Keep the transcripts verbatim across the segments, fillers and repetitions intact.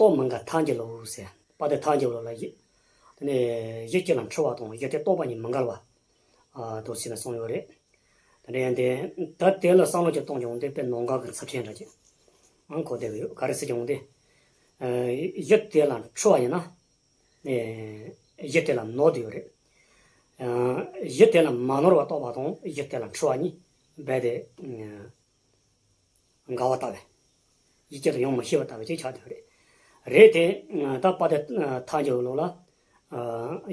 རྟོག་མི་འགལ་ཐལ་འགྱུར་བློ་ཟེར། དཔལ་ལྡན་ཐལ་འགྱུར་བློ་ལ་ཡུལ། དེ་ནས་ཡུལ་དཀྱིལ་ལ་འཁྲུལ་བ་དང་ཡུལ་དེ་རྟོག་པ་གཉིས་མི་འགལ་བ། ཨ་དུ་ཟེར་ནས་གསུངས་ཡོད་རེད། དེ་འདྲ་ཡིན་ཏེ། ད་དེ་ལ་བསམ་བློ་ཅིག་གཏོང་བྱུང་སྟེ་དཔེ་ནོར་འགའ་གི་ཚབས་ཆེན་འདྲ་ཅིག་ཨང་གོ་བསྡད་ཀྱི་ཡོད། ག་རེ་ཟེར་བྱུང་སྟེ། ཡུལ་དེ་ལ་འཁྲུལ་བ་ཡིན་ན། ནས་ཡུལ་དེ་ལ་ནོར་དུ་ཡོད་རེད། ཡུལ་དེ་ལ་མ་ནོར་བ་རྟོགས་པ་དང་ཡུལ་དེ་ལ་འཁྲུལ་བ་གཉིས་རྦད་དེ་འགལ་བ་ལྟ་བུ། ཡུལ་དཀྱིལ་དུ་ཡོང་མི་ཤེས་པ་ལྟ་བུ་ཅིག་ཆགས་དུ་ཡོད་རེད། རེད་དེ། ད་དཔལ་ལྡན་ཐལ་འགྱུར་བློ་ལ།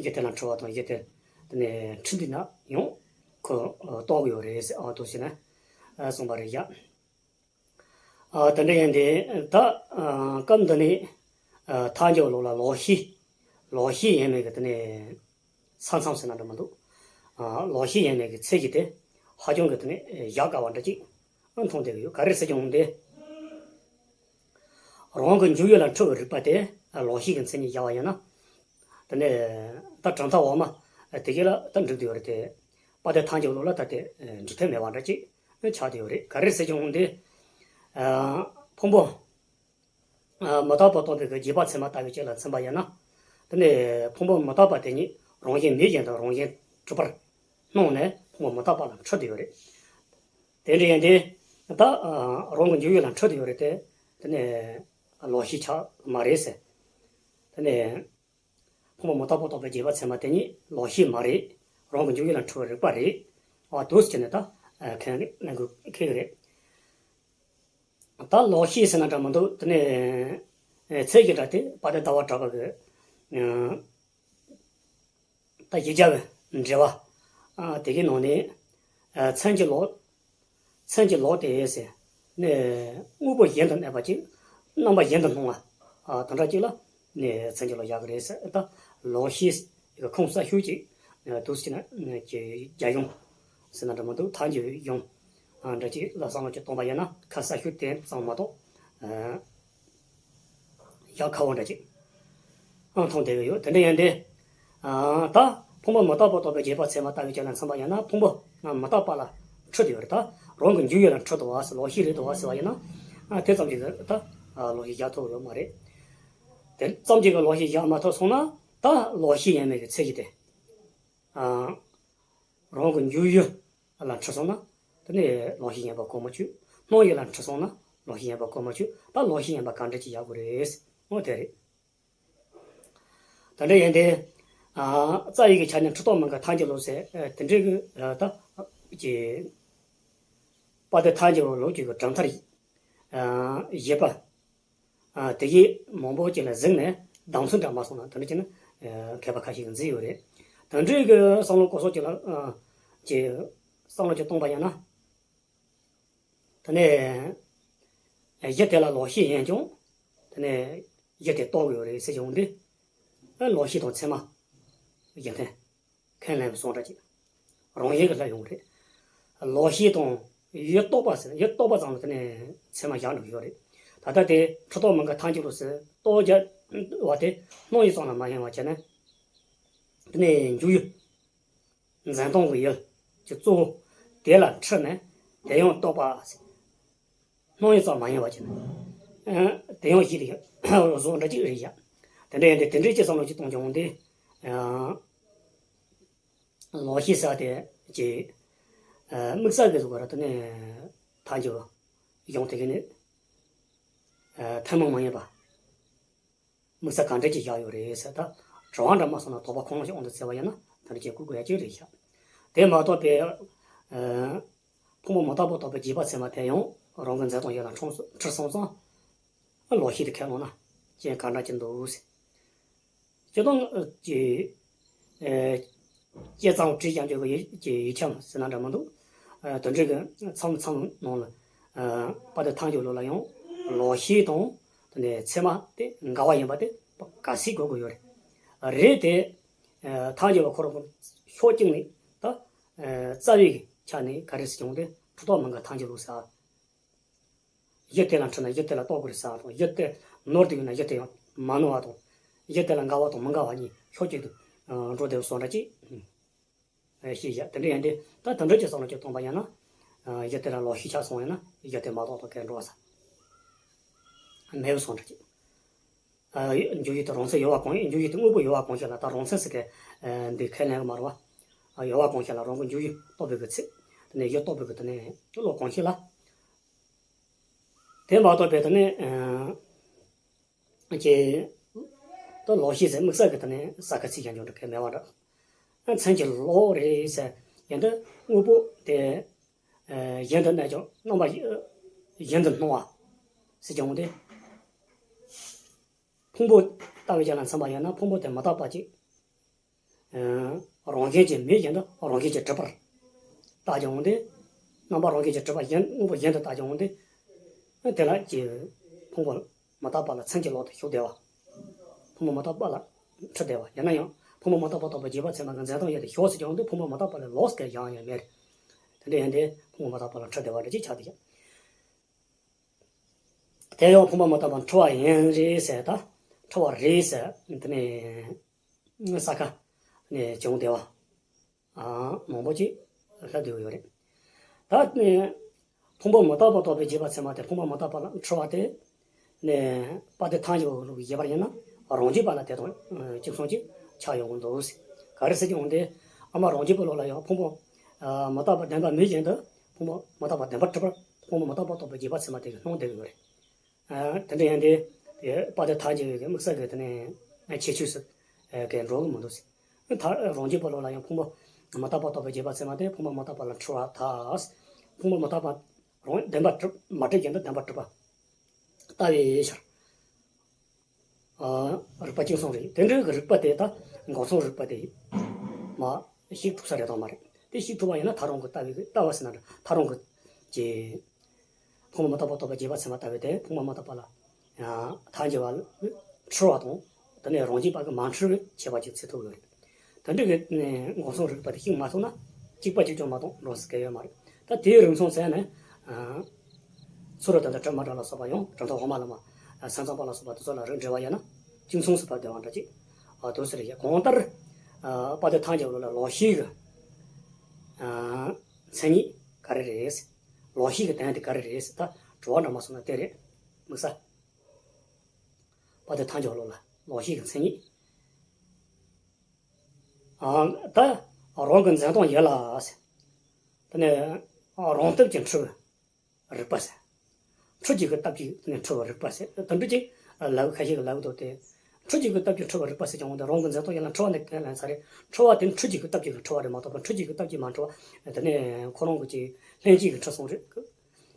ཡུལ་དེ་ལ་འཁྲུལ་བ་དང་ཡུལ་དེ་དེ་ནས་འཁྲུལ་འདུག་ན་ཡང་ཁོ་རྟོགས་ཀྱི་ཡོད་རེད་ཟེར། ཨ་དུ་ཟེར་ནས་གསུངས་པ་རེད་ཡ། ཨ་དེ་འདྲ་ཡིན་ཏེ། ད་ཨ་སྐབས་འདི་ནས་ཨ་ཐལ་འགྱུར་བློ་ལ་ལོག་ཤེས། ལོག་ཤེས་ཡིན་མིན་གྱི་དེ་ནས་ས་མཚམས་ཟེར་ན་འདྲ་མི་འདུག་ཨ་ལོག་ཤེས་ཡིན་མིན་གྱི་ཚད་གཞི་དེ་ཧ་ཅང་གི་དེ་ནས་བཞག་དཀའ་བ་འདྲ་ཅིག་མཐོང་བསྡད་ཀྱི་ཡོད། ག་རེ་ཟེར་ཀྱང་འདི་རང་གི་འཇུག་ཡུལ་ལ་འཁྲུལ་བའི་རིག་པ་དེ་ལོག་ཤེས་ཀྱི་མཚན་ཉིད་བཞག་པ་ཡིན་ན། དེ་ནས་ད་གྲུབ་མཐའ་འོག་མ་དེ་གས་ལ་ད་འགྲིག་བསྡད་ཡོད་རེད་དེ། དཔལ་ལྡན་ཐལ་འགྱུར་བློ་ལ་ད་དེ་འགྲིག་ཐབས་མེད་པ་འདྲ་ཅིག་ཆགས་བསྡད་ཡོད་རེད། ག་རེ་ཟེར་ཀྱང་འདི། ཨ་ཕུང་པོ་ཨ་མི་རྟག་པ་རྟོགས་པའི་གི་རྗེས་དཔག་ཚད་མ་ལྟ་བུའི་ཆ་ལ་འཛིན་པ་ཡིན་ན། དེ་ནས་ཕུང་པོ་མི་རྟག་པ་དེ་ཉིད་རང་བཞིན་མེད་བཞིན་དུ་རང་བཞིན་གྲུབ་པར་སྣང་ནས་ཕུང་པོ་མི་རྟག་པ་ལ་འཁྲུལ་བསྡད་ཡོད་རེད། དེ་འདྲ་ཡིན་ཏེ། ད་ཨ་རང་གི་འཇུག་ཡུལ་ལ་འཁྲུལ་བསྡད་ཡོད་རེད་དེ། དེ་ནས་ལོག་ཤེས་ཆགས་མ་རེད་ཟེར། དེ་ནས་ཕུང་པོ་མི་རྟག་པ་རྟོགས་པའི་རྗེས་དཔག་ཚད་མ་དེ་ཉིད་ལོག་ཤེས་མ་རེད། རང་གི་འཇུག་ཡུལ་ལ་འཁྲུལ་བའི་རིག་པ་རེད། ཨ་དུས་སུ་བྱས་ནས་ད་ཨ་ཁས་ལེན་དགོས་ཁེལ་གི་རེད། ད་ལོག་ཤེས་ཟེར་ན་འདྲ་མི་འདུག་དེ་ནས་ཨ་ཚད་གཞི་འདྲ་དེ་དཔལ་ལྡན་ཟླ་བ་གྲགས་པ་གི་ཨ་ད་གཞི་བརྒྱ་པའི་འགྲེལ་པ། ཨ་དེ་གའི་ནང་ནས་ཨ་མཚན་གྱི་ལོག་མཚན་གྱི་ལོག་སྟེ་ཟེར་ནས། དངོས་པོ་གཞན་དུ་གནས་པ་ཅིག་རྣམ་པ་གཞན་དུ་སྣང་བ། ཨ་དེ་འདྲ་ཅིག་ལ་ནས་མཚན་གྱི་ལོག་བཞག་གི་རེད་ཟེར། ད་ལོག་ཤེས་ཀྱི་ཁུངས་གསལ་ཤོས་ཅིག་དུས་སུ་བྱས་ན་ཀྱི་རྒྱ་གཞུང་ཟེར་ན་འདྲ་མི་འདུག་ཐལ་འགྱུར་གཞུང་ཨ་འདྲ་ཅིག་ལ་བསམ་བློ་ཅིག་གཏོང་པ་ཡིན་ན་ཁ་གསལ་ཤོས་དེ་ཙམ་མ་གཏོགས། ཨ་ཡག་ཁ་བོ་འདྲ་ཅིག་ཨང་མཐོང་བསྡད་ཀྱི་ཡོད། དེ་འདྲ་ཡིན་ཏེ། ཨ་ད་ཕུང་པོ་མི་རྟག་པ་རྟོགས་པའི་རྗེས་དཔག་ཚད་མ་ལྟ་བུའི་ཆ་ལ་འཛིན་པ་ཡིན་ན་ཕུང་པོ་མི་རྟག་པ་ལ་འཁྲུལ་བསྡད་ཡོད་རེད། ད་རང་གི་འཇུག་ཡུལ་ལ་འཁྲུལ་འདུག་བ་ཟེར། ལོག་ཤེས་རེད་འདུག་བ་ཟེར་བ་ཡིན་ན། ཨ་དེ་ཙམ་གྱིས་ད་ལོག་ཤེས་རྒྱག་ཐུབ་ཡོད་མ་རེད། དེ་ཙམ་གྱིས་ལོག་ཤེས་རྒྱག་མ་ཐུབ་སོང་ན། ད་ལོག་ཤེས་ཡིན་མིན་གྱི་ཚད་གཞི་དེ། ཨ་རང་གི་འཇུག་ཡུལ་ལ་འཁྲུལ་སོང་ན། དེ་ནས་ལོག་ཤེས་ཡིན་པ་གོ་མ་ཆོད། སྣང་ཡུལ་ལ་འཁྲུལ་སོང་ན་ལོག་ཤེས་ཡིན་པ་གོ་མ་ཆོད། ད་ལོག་ཤེས་ཡིན་པ་ག་འདྲ་ཅིག་བཞག་དགོས་རེད། འོ་དེ་རེད། ད་འདྲ་ཡིན་ཏེ། ཨ་རྩ་བའི་གི་ཆ་ནས་འཁྲུལ་རྟོག་མི་འགལ་ཐལ་འགྱུར་བློ་ཟེར། ཨ་དེ་འདྲའི་གི་ཨ་ད་ཀྱི་དཔལ་ལྡན་ཐལ་འགྱུར་བའི་ལུགས་ཀྱི་གི་གྲུབ་མཐའ་ཨ་བཞི་པ། ཨ་དེ་གའི་མང་པོ་ཅིག་ལ་གཟིགས་ནས་གདེང་ཚོད་འདྲ་མ་སོང་ན། དེ་འདྲ་བྱས་ན་ཨ་མཁས་པ་ཁ་ཤས་ཀྱིས་འཛིན་ཡོད་རེད། དེ་འདྲའི་གི་བསམ་བློ་གོ་སོགས་ཅིག་ལ་ཨ་ཀྱི་བསམ་བློ་ཅིག་གཏོང་པ་ཡིན་ན། དེ་ནས་གཞི་དེ་ལ་ལོག་ཤེས་ཡིན་ཀྱང་། དེ་ནས་གཞི་དེ་རྟོགས་ཡོད་རེད་ཟེར་བྱུང་དུས། ལོག་ཤེས་དང་ཚད་མ་གཞི་མཐུན་ཁས་ལེན་སོང་འདྲ་ཅིག་རང་བཞིན་གྱིས་སླེབས་ཡོང་རེད། ལོག་ཤེས་དང་ཡུལ་རྟོག་པ་ཟེར། ཡུལ་རྟོག་པ་ཙམ་ལ་དེ་ནས་ཚད་མ་བཞག་འགྲོ་གི་ཡོད་རེད། ད་ལྟ་དེ་འཁྲུལ་རྟོག་མི་འགལ་ཐལ་འགྱུར་བློ་ཟེར། རྟོགས་བྱ་བ་དེ་སྣང་ཡུལ་ཙམ་ལ་མ་ཡིན་པ་བྱས་ནས། དེ་ནས་འཇུག་ཡུལ། འཛིན་སྟངས་ཀྱི་ཡུལ་གྱི་གཙོ་བོ་དེ་ལ་འཁྲུལ་ནས་དེ་ཡང་རྟོག་པ་ཟེར། སྣང་ཡུལ་ཙམ་མ་ཡིན་པ་བྱས་ནས། ཨ་དེ་ཡང་གཞི་དེ་བཟོ་འདྲ་ཅིག་རེད་ཡ། དེ་འདྲ་ཡིན་དུས་དེ་འདྲའི་ཅིག་བསམ་བློ་ཅིག་གཏོང་བྱུང་སྟེ། ཨ་ལོག་ཤེས་ཟེར་དེ་ཅིག་ཨ་དམིགས་བསལ་གྱི་བཟོ་ག་ར་དེ་ནས་ཐལ་འགྱུར་གཞུང་དེ་གི་ནི་ཨ་ཐུན་མོང་མ་ཡིན་པ། དམིགས་བསལ་གང་འདྲ་ཅིག་བཞག་ཡོད་རེད་ཟེར། ད་དྲི་བ་འདྲ་མ་སོང་ན་དོགས་པ་ཁོང་ལ་ཞིག་དབང་དུ་བཙལ་བ་ཡིན་ན་ད་ནི་ཅིག་བཀོད་དགོས་ཡ་ཅིག་རེད་ཤག་དེ་མ་གཏོགས་པའི་ཨ་ཕུང་པོ་མི་རྟག་པ་རྟོགས་པའི་རྗེས་དཔག་ཚད་མ་དེ་ཡང་རང་གི་འཛིན་སྟངས་ཡིན་ལ་འཁྲུལ་སོང་ཙང་། ལོག་ཤེས་དེ་ཁས་བླངས་ན་རྐྱེན་གང་འདྲ་ཅིག་འདུག་ཟེར། སྤྱིར་བཏང་གི་ཨེ་དཔྱད་རྩོམ་བྲིས་ཀྱང་འཇོག་གི་ཡིག་ཡིག་ཆ་ཟེར་ན་འདྲ་མི་འདུག་ཨ་དེ་འདྲའི་གི་མཚམས་མཚམས་ནང་ལ་ཨ་དཔལ་ལྡན་ཐལ་འགྱུར་བློ་ལ་ཡང་ལོག་ཤེས་དང་དེ་ནས་ཚད་མ་དེ་འགལ་བ་ཡིན་པ་དེ་ག་ཚོད་དགོས་ཀྱི་ཡོད་རེད། རེད་དེ། ཨ་ཐལ་འགྱུར་བ་ཁོ་རང་ཕྱོགས་གཅིག་ནས་ད་ཨ་རྩ་བའི་ཆ་ནས་ག་རེ་ཟེར་ཀྱང་དེ་འཁྲུལ་རྟོག་མི་འགལ་ཐལ་འགྱུར་བློ་ཟེར། གཞི་དེ་ལ་འཁྲུལ་ན་གཞི་དེ་ལ་རྟོགས་དགོས་རེད་ཟེར་བ་དང་། གཞི་དེ་ནོར་དུ་ཡོད་ན་གཞི་དེ་ཡང་མ་ནོར་བ་དང་། གཞི་དེ་ལ་འགལ་བ་དང་མི་འགལ་བ་གཉིས་ཕྱོགས་གཅིག་ཏུ་འགྲོ་བསྡད་སོང་འདྲ་ཅིག་ཤེས་བཞག་དེ་འདྲ་ཡིན་དུས་ད་དེ་འདྲ་ཅིག་བསམ་བློ་ཅིག་གཏོང་པ་ཡིན་ན། གཞི་དེ་ལ་ལོག་ཤེས་ཆགས་སོང་ཡིན་ན་གཞི་དེ་མ་རྟོགས་ཐོག་གས་འགྲོ་བ་ས་མེད་སོང་འདྲ་ཅིག་འཇུག་ཡུལ་དེ་རང་མཚན་ཡོད་པ་གང་ཡིན། འཇུག་ཡུལ་དེ་དངོས་པོ་ཡོད་པ་གང་ཞིག་ལ་ད་རང་མཚན་ཟེར་མཁན་འདི་ཁས་ལེན་གི་མ་རེད་བ། ཡོད་པ་གང་ཞིག་ལ་རང་གི་འཇུག་ཡུལ་རྟོགས་པའི་གི་ཚེ། དེ་ནས་ཡུལ་རྟོགས་པའི་གི་དེ་ནས་བློ་གང་ཞིག་ལ། དེ་མ་གཏོགས་པའི་དེ་ནས་ཀྱི། ད་ལོག་ཤེས་ཟེར་དམིགས་བསལ་གྱི་དེ་ནས་ས་ཁ་ཚིག་ཀྱང་འཇོག་འགྲོ་མཁན་མེད་པ་འདྲ། མཚན་གྱི་ལོག་རེད་ཟེར་ཡིན་དུས་དངོས་པོ་དེ་གཞན་དུ་གནས་ཀྱང་རྣམ་པ་གཞན་དུ་སྣང་བ་ཟེར་ཀྱང་དེ། ཕུང་པོ་ལྟ་བུ་ཅིག་ལ་མཚོན་པ་ཡིན་ན་ཕུང་པོ་དེ་མི་རྟག་པ་ཅིག་རང་བཞིན་གྱིས་མེད་བཞིན་དུ་རང་བཞིན་གྱིས་གྲུབ་པར་བལྟ་ཀྱང་དེ། རྣམ་པ་རང་བཞིན་གྱིས་གྲུབ་པ་གཞན་དངོས་པོ་གཞན་དུ་བལྟ་ཀྱང་དེ། དེ་ལ་ཀྱི་ཕུང་པོ་མི་རྟག་པ་ལ་མཚན་གྱི་ལོག་ཏུ་ཞུགས་བསྡད་པ། ཕུང་པོ་མི་རྟག་པ་ལ་འཁྲུལ་བསྡད་པ་ཡིན་ན་ཡང་ཕུང་པོ་མི་རྟག་པ་རྟོགས་པའི་རྗེས་དཔག་ཚད་མ་གི་འཛིན་སྟངས་ཡོད་དེ་ཞོག་ཟེར་ཀྱང་དེ་ཕུང་པོ་མི་རྟག་པ་ལས་ལོགས་ཀྱི་ཡང་ཡང་མེད། དེ་འདྲ་ཡིན་དེ་ཕུང་པོ་མི་རྟག་པ་ལ་འཁྲུལ་བསྡད་པ་འདྲ་ཅིག་ཆགས་བསྡད་ཀྱང་། དེ་ཡང་ཕུང་པོ་མི་རྟག་པ་འཁྲུལ་བ་ཡིན་རེད་ཟེར་ད། འཁྲུལ་བ་རེད་ཟེར་དེ་ནས་ས་ཁ་ནས་བྱུང་བསྡད་པ་མང་པོ་ཅིག་ལྷག་བསྡད་ཡོད་རེད། ད་ནས་ཕུང་པོ་མི་རྟག་པ་རྟོགས་པའི་རྗེས་དཔག་ཚད་མ་དེ་ཕུང་པོ་མི་རྟག་པ་ལ་འཁྲུལ་བ་དེ། ནས་དཔལ་ལྡན་ཐལ་འགྱུར་བའི་ལུགས་ཀྱི་བཞེད་པར་ཡིན་ན་རང་རྒྱུད་པ་ལ་དེ་དང་གཅིག་མཚུངས་ཀྱི་ཆགས་ཡོང་གི་འདུག་ཟེར། ག་རེ་ཟེར་གྱི་འོང་དེ། ཨ་མ་རང་རྒྱུད་པའི་ལུགས་ལ་ཡང་ཕུང་པོ་མི་རྟག་པ་བདེན་པ་མེད་བཞིན་དུ་ཕུང་པོ་མི་རྟག་པ་བདེན་པར་གྲུབ་པར་ཕུང་པོ་མི་རྟག་པ་རྟོགས་པའི་རྗེས་དཔག་ཚད་མ་དེ་གིས་སྣང་བསྡད་ཀྱི་ཡོད་རེད། དེ་འདྲ་ཡིན་དེ། དཔལ་ལྡན་ཐལ་འགྱུར་བའི་དམིགས་བསལ་གྱི་དེ་ནས་ཁྱད་ཆོས་སུ་གི་འགྲོ་གི་མི་འདུག་ཟེར། ད་རང་རྒྱུད་པའི་ལུགས་ལ་ཡང་ཕུང་པོ་མི་རྟག་པ་རྟོགས་པའི་རྗེས་དཔག་ཚད་མ་དེ་ཕུང་པོ་མི་རྟག་པ་ལ་འཁྲུལ་བ་དང་། ཕུང་པོ་མི་རྟག་པ་རང་བདེན་པར་གྲུབ་མ་གྲུབ་ཀྱང་དུ་བདེན་པར་གྲུབ་པ་ལྟ་བའི་ཕྱིར། རིགས་པ་གཅིག་མཚུངས་རེད། དེ་འདྲའི་རིགས་པ་དེ་ད་འགོག་སྲུང་རིགས་པ་དེ་མ་ཞིག་ཐུབ་ས་རེད་དམ་མ་རེད། དེ་ཞིག་ཐུབ་པ་ཡིན་ན་ད་རུང་གི་ལྟ་བའི་ལྟ་བ་ཟེར་ན་འདྲ་ད་རུང་གི་ཀྱི་ཕུང་པོ་མི་རྟག་པ་རྟོགས་པའི་རྗེས་དཔག་ཚད་མ་ལྟ་བུ་དེ་ཕུང་པོ་མི་རྟག་པ་ལ་ཐལ་འགྱུར་བ་འཁྲུལ་བ་དང་དེ་ནས་རང་རྒྱུད་པ་གི་མ་འཁྲུལ་བའི་ཁྱད་པར་ཅིག་ཚུད་ཐུབ་ཡོད་རེད། དེ་འདྲ་གི་འགོག་སྲུང་རིགས་པ་དེ་ཤིག་མ་ཐུབ་ན་གཅིག་པ་གཅིག་ཀྱང་མ་གཏོགས་འགྲོ་སྲིད་ཀྱི་ཡོད་མ་རེད། ད་དེའི་རིགས་མཚུངས་ཟེར་ནས་ཚུ་རོལ་དང་གྲིབ་མ་འདྲ་ལ་སོགས་པ་ཡང་གྲུབ་མཐའ་འོག་མ་ལ་མ་སེམས་ཙམ་པ་ལ་སོགས་པ་དེ་ཚོ་ལ་རིགས་འགྲེ་བ་ཡོད་ན་གཅིག་མཚུངས་སུ་བབས་བསྡད་པ་འདྲ་ཅིག་འདུག་ཟེར་ཡ། གང་ལྟར་དཔལ་ལྡན་ཐལ་འགྱུར་བ་ལ་ལོག་ཤེས་ཀྱི་མཚན་ཉིད་ག་རེ་རེད། ལོག་ཤེས་ཀྱི་དོན་དེ་ག་རེ་རེད། ད་དྲི་བ་འདྲ་མ་སོང་ན་དེ་རེད། དམིགས་བསལ་དཔལ་ལྡན་ཐལ་འགྱུར་བ་ལ་ལོག་ཤེས་ཀྱི་མཚན་ཉིད། ཨ། ད་རང་གི་འཛིན་སྟངས་ཡིན་ལ། དེ་ནས་རང་སྟོབས་ཀྱིས་འཁྲུལ་བའི་རིགས་པ་ཟེར། འཁྲུལ་བྱེད་ཀྱི་སྟོབས་ཀྱིས་དེ་ནས་འཁྲུལ་བའི་རིགས་པ་ཟེར། དེ་འདྲ་ཅིག་ལབ་ཁ་ཤས་ཀྱིས་ལབ་འདུག་སྟེ། འཁྲུལ་བྱེད་ཀྱི་སྟོབས་ཀྱིས་འཁྲུལ་བའི་རིགས་པ་ཟེར་ཀྱང་འོང་དུས་རང་གི་འཛིན་སྟངས་ཡིན་ལ་འཁྲུལ་བ་ནི་གང་ལ་ས་རེད། འཁྲུལ་བ་དེ་འཁྲུལ་བྱེད་ཀྱི་སྟོབས་ཀྱིས་འཁྲུལ་བ་རེད་མ་གཏོགས་པ་འཁྲུལ་བྱེད་ཀྱི་སྟོབས་ཀྱིས་མ་འཁྲུལ་བ། དེ་ནས་ཁོ་རང་གི་ཅིག་ལྷན་སྐྱེས་ཀྱིས་འཁྲུལ་སོང་རེད།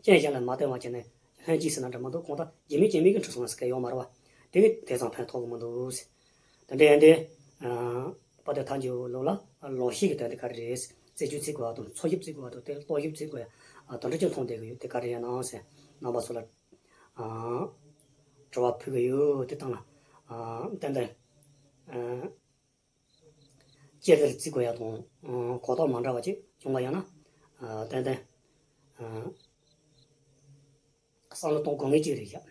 རྐྱེན་གཞན་ལ་མ་བརྟེན་པ་བྱས་ནས་ལྷན་སྐྱེས་ཟེར་ན་འདྲ་མི་འདུག་གང་ལྟར་རྒྱུ་མེད་རྐྱེན་མེད་ཀྱིས་འཁྲུལ་སོང་ཟེར་མཁན་ཡོད་མ་རེད་བ། དེ་གི་དེ་ཙམ་ཕན་ཐོགས་ཀྱི་མི་འདུག་ཟེར། དེ་འདྲ་ཡིན་དུས། དཔལ་ལྡན་ཐལ་འགྱུར་བའི་ལུགས་ལ་ལོག་ཤེས་ཀྱི་དོན་དེ་ག་རེ་རེད། རྩད་གཅོད་བྱེད་དགོས་པ་དང་འཚོལ་ཞིབ་བྱེད་དགོས་པ་དང་དེ་རྟོག་ཞིབ་བྱེད་དགོས་ཡ། དེ་འདྲ་ཅིག་མཐོང་བསྡད་ཀྱི་ཡོད་དེ་ག་རེ་ཡིན་ནམ་ཟེར་རྣམ་པ་ཚོ་ལ་དྲི་བ་ཕུལ་གྱི་ཡོད། དེ་དང་ལ་ཏན་ཏན་དཔྱད་བསྡུར་བྱེད་དགོས་ཡ་དང་གོ་རྟོགས་མ་འདྲ་བ་ཅིག་བྱུང་བ་ཡིན་ན་ཏན་ཏན་བསམ་བློ་གཏོང་དགོས་ངེས་ཅིག་རེད་ཤག